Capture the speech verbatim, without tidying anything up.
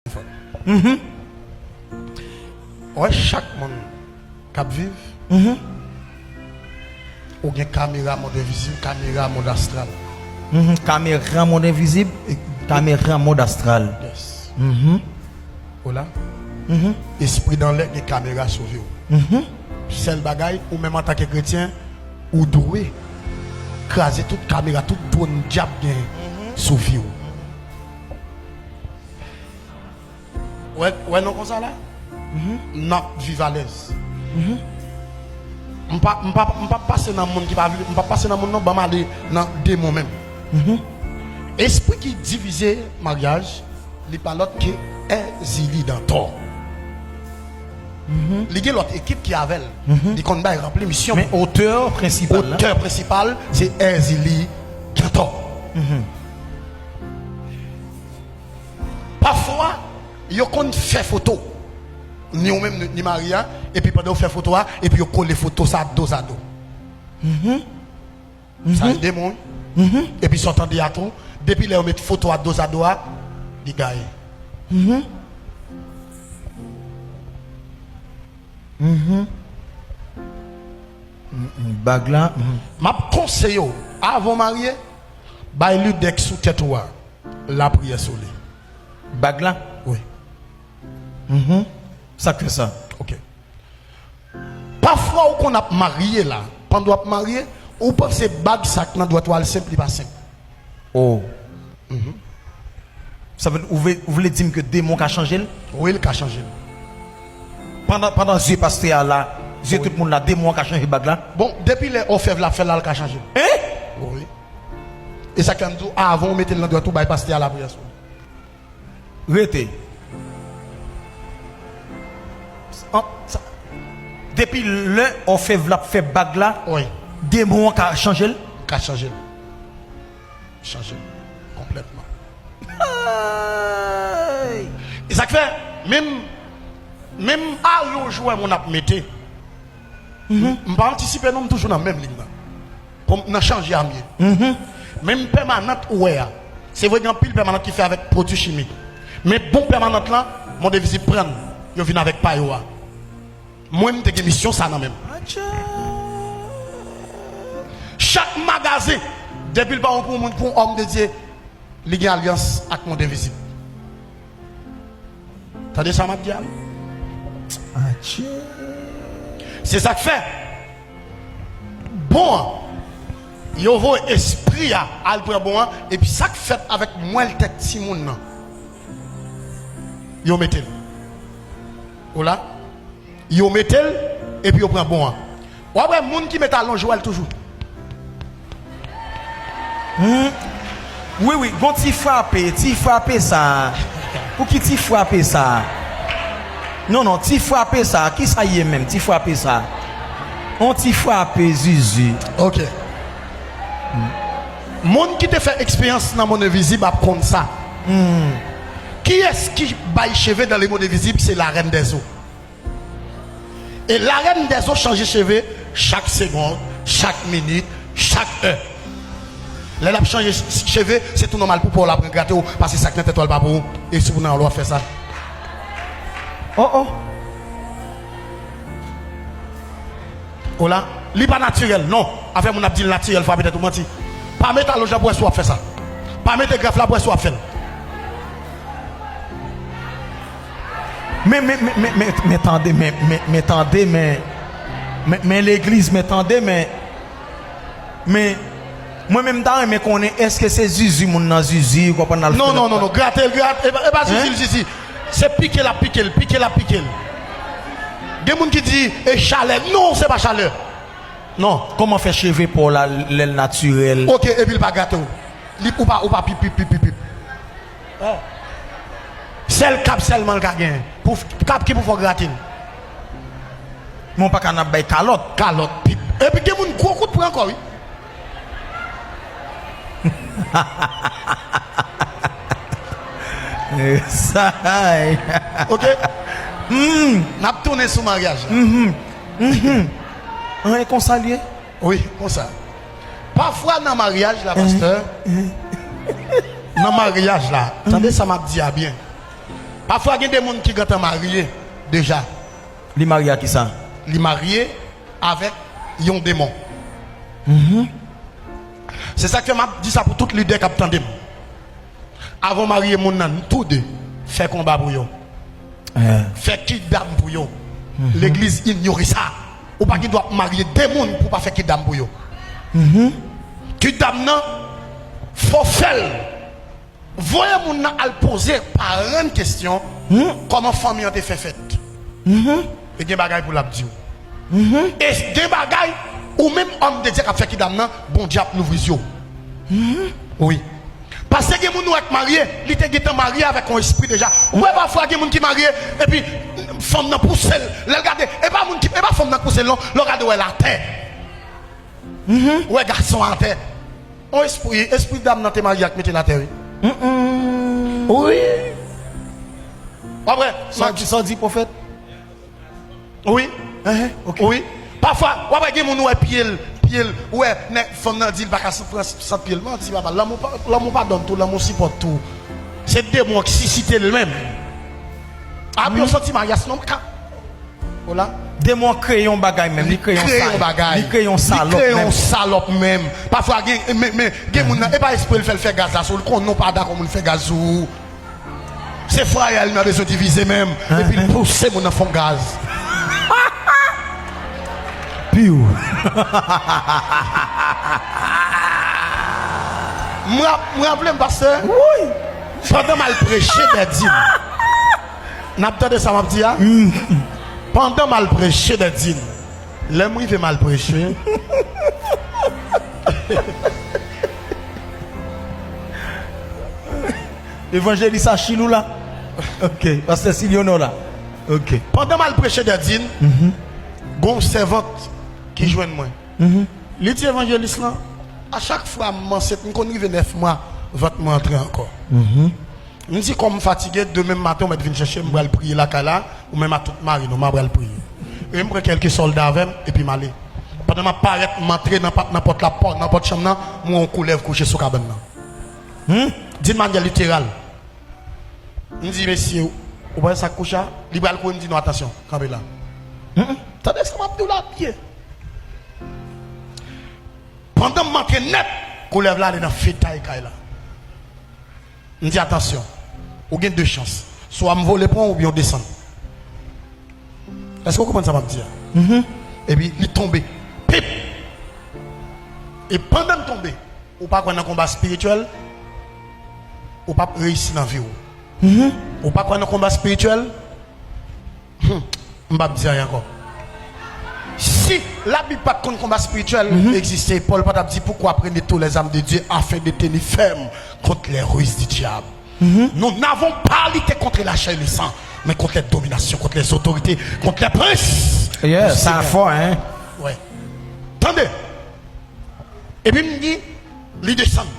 Telefòn. Mhm. Wè, chak moun k ap viv, mhm, ou gen kamera mond envizib, kamera mond astral. Mhm. Kamera mond envizib, e, kamera mond astral. Yes. Mhm. Ou la? Mhm. Espri dan lè gen kamera sove w. Mhm. Sèl bagay, ou menm antanke kretyen, ou dwe kraze tout kamera, tout dwòn dyab gen, mhm, sou vi w. Wè, wè non konsa la? Mhm. N ap viv alèz. Mhm. M pa, m pa, m pa pase nan moun ki pa vle, m pa pase nan moun non, ban m ale nan demon menm. Mhm. Espri ki divize maryaj, li pa lòt ke Èzili Dantò. Mhm. Li gen lòt ekip ki avè l. Mhm. Li konn bay ranpli misyon. Men otè prensipal la? Otè prensipal, se Èzili Dantò. Mhm. Pafwa, yo konn fè foto. Ni ou menm, ni, ni mari a, epi pandan yo fè foto a, epi yo kole foto sa dozado. Mhm. Sa, mhm, se demon, wi. Mhm. Epi sa w tande a tou, depi lè yo met foto a dozado a, li gaye. Mhm. Mhm. Mm, mm, bag la, mm. M ap konseye w, avan w marye, bay lidèk sou tèt ou a, lapriyè sou li. Bag la? Wi. Mhm. Sa k fè sa? Ok. Pafwa ou konn ap marye la, pandan w ap marye, ou panse bag sa k nan dwèt ou a l senp, li pa senp. Oh. Mhm. Sa vle, ou vle, ou vle di m ke demon ka chanje l? Wi, l ka chanje l. Pandan, pandan zye pastè a la, zye, wi, tout moun la, demon an ka chanje bag la? Bon, depi lè òfèv la ap fè l la, l ka chanje l. Hein? Wi. E sa k fè m di w, avan w mete l nan dwèt ou, bay pastè a lapriyè sou li. Rete. An, sa, depi lè òfèv la ap fè bag la, wi, demon an ka chanje l? Ka chanje l. Chanje l konplètman. Hey! E sa k fè, menm, menm alonj ou wè moun ap mete, mhm, m, m pa antisipe non, m toujou nan menm liy nan. Pou m nan chanje a m ye. Mhm. Menm pèmanant ou wè a, se vre gen anpil pèmanant ki fè avèk pwodui chimik. Men bon pèmanant lan, mond envizib pran l, yo vin avèk pa yo a. Mwen, m te gen misyon sa nan men m. Atcha. Chak magazen, depi l pa yon pou moun, pou yon òm de Dye, li gen alyans ak mond envizib. Tande sa m ap di a wi. Atcha. Se sa k fè bon an, yo voye espri a al pran bon an, epi sa k fèt avèk mwèl tèt timoun nan, yo mete l. Ou la? Yo mete l, epi yo pran bon an. W ap wè moun ki met alonj, ou wè l toujou. Hmm. Wi, wi, gon ti frape, ti frape sa. Pou ki ti frape sa? Non, non, ti frape sa, ki sa ye menm, ti frape sa? On ti frape, Zuzu. Ok. Moun ki te fè eksperyans nan mond envizib ap konn sa. Hmm. Kiyès ki bay cheve dans le monde invisible? Se la reine des eaux. E la reine des eaux chanje cheve chak segonn, chak minit, chak è. Lè l ap chanje ch-, cheve, se tou nòmal pou pa w la pran grate w, paske sa k nan tèt ou a l pa pou ou, e se pou nan w a fè sa. Oh, oh. Ou la, li pa natirèl, non. Afè moun ap di l natirèl, frape tèt ou, manti. Pa mete alonj la pou wè si w ap fè sa. Pa mete graf la pou wè si w ap fè l. Men, men, men, men, men, men tande, men, men, men tande, men, men, men legliz, men tande, men, men, mwen menm m ta renmen konnen èske se zizi moun nan zizi, ou konprann, l al fè. Non, non, non, non, grate l, grate, e pa, e pa zizi l zizi. Se pike l ap pike l, pike l ap pike l. Gen moun ki di, e chalè. Non, se pa chalè. Non, kòman fè cheve pa w la, lè l natirèl? Ok, epi l pa grate w. Li, ou pa, ou pa pip, pip, pip, pip, pip. Sèl kab sèlman l ka gen. Pou, kab ki pou fè w grate l. Men w pa ka n ap bay kalòt. Kalòt, pip. Epi gen moun gwo kout pran ankò, wi. Sa y. Ok? Hmm. N ap tounen sou maryaj la. Mhm. Mhm. An, e konsa l ye? Wi, konsa. Pafwa nan maryaj la, pastè, nan maryaj la, tande sa m ap di a byen. Pafwa gen de moun ki gentan marye deja. Li marye ak kisa? Li marye avèk yon demon. Se sa k fè m ap di sa pou tout lidè k ap tande m. Avan w marye moun nan, tou de, fè konba pou yo. Fè kidam pou yo. Legliz inyore sa. Ou pa gen dwa ap marye de moun pou w pa fè kidam pou yo. Kidam nan, fò fè l. Voye moun nan al poze paran n kesyon kòman fanmi an te fè fèt. E gen bagay pou l ap di w. E gen bagay, ou menm òm de Dye k ap fè kidam nan, Bondye ap louvri zye w. Wi. Paske gen moun ou wè k marye, li te gentan marye avèk yon espri deja. Ou wè pafwa gen moun ki marye, epi fanm nan pouse l, lè l gade, e pa moun ki, e pa fanm nan k pouse l non, lè w gade w wè l atè. Ou wè gason atè. Yon espri, espri dam nan te marye ak mete l atè, wi. Wi. W ap wè, sa w di, sa w di, pwofèt? Wi. Wi. Pafwa, w ap wè gen moun ou wè pye l, pye l, ou wè nèg fanm nan di l pa ka pran sant pye l. Manti papa, lanmou pa, lanmou padone tou, lanmou sipòte tou. Se demon an ki sisite l menm. Api yon santi maryas non ka. Demon an kreye yon bagay menm, li kreye yon bagay. Li kreye yon salòp menm. Pafwa gen, men, men, gen moun nan, e pa espre l fè l fè gaz la sou ou, l konnen w pa dakò moun fè gaz sou ou. Se fwaye a li nan bezwen divize menm, epi l pouse moun nan fè yon gaz. Piw. M rap-, m raple m, pastè. Pandan m al preche Dèdin. N ap tande sa m ap di a? Pandan m al preche Dèdin, lè m rive m al preche. Evanjelis Achil ou la? Ok. Pastè Silionò la? Ok. Pandan m al preche Dèdin, gon sèvant ki jwenn mwen. Li di evanjelis lan, a chak fwa m ansent, m konn rive nèf mwa, vant mwen antre ankò. M di, kòm m fatige, demen maten, ou mèt vin chèche m, m pral priye lakay la, ou menm ak tout mari nou, m a pral priye. E m pran kèlke sòlda avè m, epi m ale. Pandan m ap parèt, m antre nan pa-, nan pòt la, pò-, nan pòt chanm nan, m wè yon koulèv kouche sou kabann nan. D'une manière littérale. M di, mesye, ou pa wè sa k kouche a? Li pral kouri, m di, non, atansyon, kanpe la. Tande sa m ap di w la byen. Pandan m antre nèt, koulèv la ale nan fetay kay la. M di, atansyon, ou gen de chans. Swa m vole pran w oubyen w desann. Èske w konprann sa m ap di a? Epi li tonbe. Pip! E pandan l tonbe, ou pa kwè nan konba espirityèl, ou p ap reyisi nan vi w. Ou pa kwè nan konba espirityèl? Hmm, m p ap di anyen ankò. Si Labib pa t konn konba espirityèl egziste, Pòl pa t ap di, pourquoi prenez toutes les armes de Dieu afin de tenir ferme contre les ruses du diable. Nous n'avons pas à lutter contre la chair et le sang, mais contre les dominations, contre les autorités, contre les princes. Yeah, sa fò, hein? Wè. Tande. Epi m di, li desann.